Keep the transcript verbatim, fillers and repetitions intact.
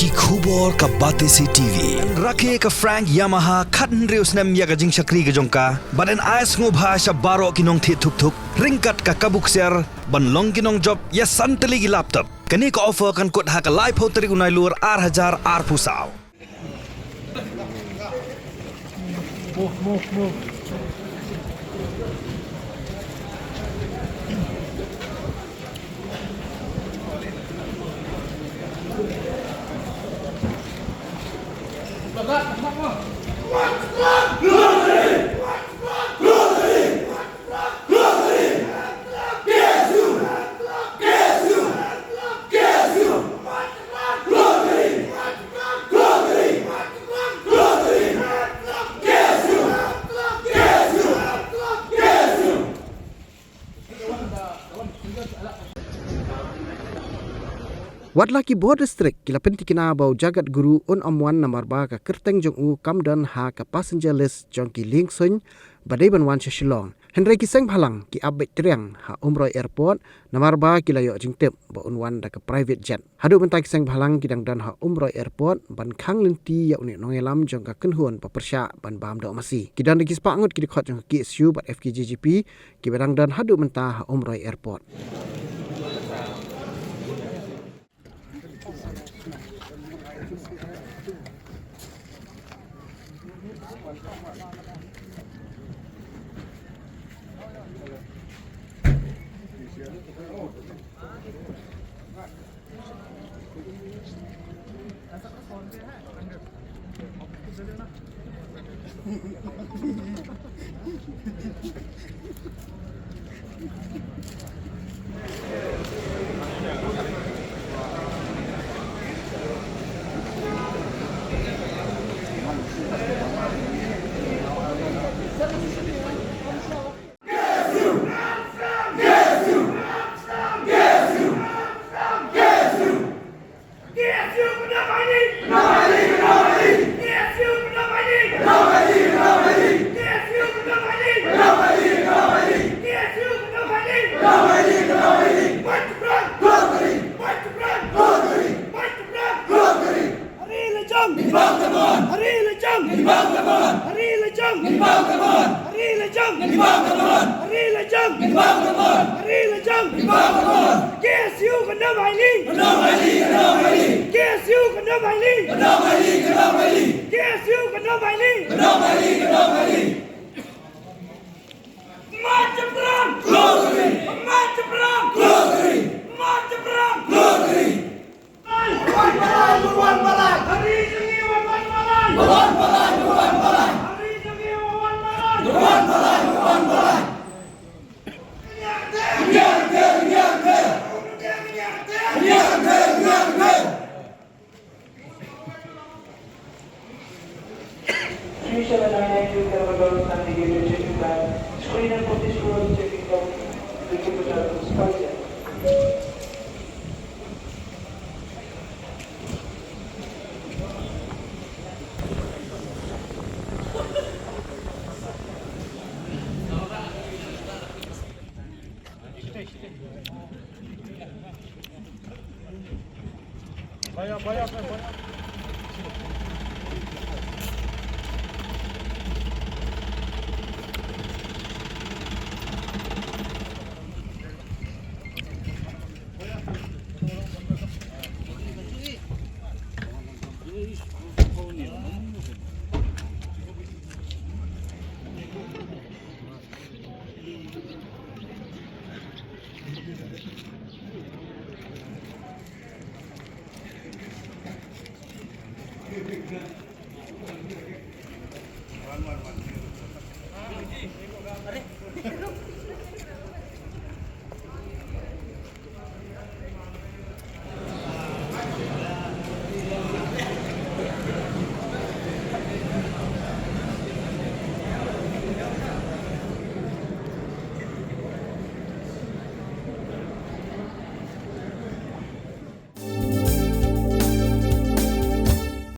Ki khubor ka Batesi T V. Rakhe ka Frank Yamaha khathynriew snem ïa ka jingshakri ka jong ka. Bad yn ai sngewbha sha baroh ki nongthied thuk thuk ryngkat ka kabu ksiar ban long ki nongjop ïa san tylli ki laptop. Kane ka offer kan kut ha ka laiphew tarik u Nailur ar hajar arphew saw. Wat la ki bor district ki la pyntikna ba u Jagat Guru un ym wan namar ba ka kyrteng jong u kam don ha ka passenger list jong ki liengsuiñ ba dei ban wan sha Shillong. Hynrei ki seng bhalang ki ap beit triang ha Umroi Airport namar ba ki la ïoh jingtip ba un wan da ka private jet. Haduh mynta ki seng bhalang ki dang don ha Umroi Airport ban khang lynti ïa une u nongïalam jong ka kynhun ba pyrshah ban bam doh masi. Ki don da ki spah ngut ki dkhot jong ka K S U bad F K J G P kiba dang don haduh mynta ha Umroi Airport. Hari lajong. Hari lajong. Hari lajong. Hari lajong. Hari lajong. Hari lajong. Hari lajong. Hari lajong. Hari lajong. Hari lajong. K S U khyndom haili. Khyndom haili, khyndom haili. K S U khyndom haili. Khyndom haili, khyndom haili. K S U khyndom haili. Khyndom haili, khyndom haili. Machapram! Glory! Machapram! Glory! Machapram! Glory! Three seven nine nine two Karamangal, Nandini checking bag. Screen and police road checking bag. Vicky Patel, Spicer.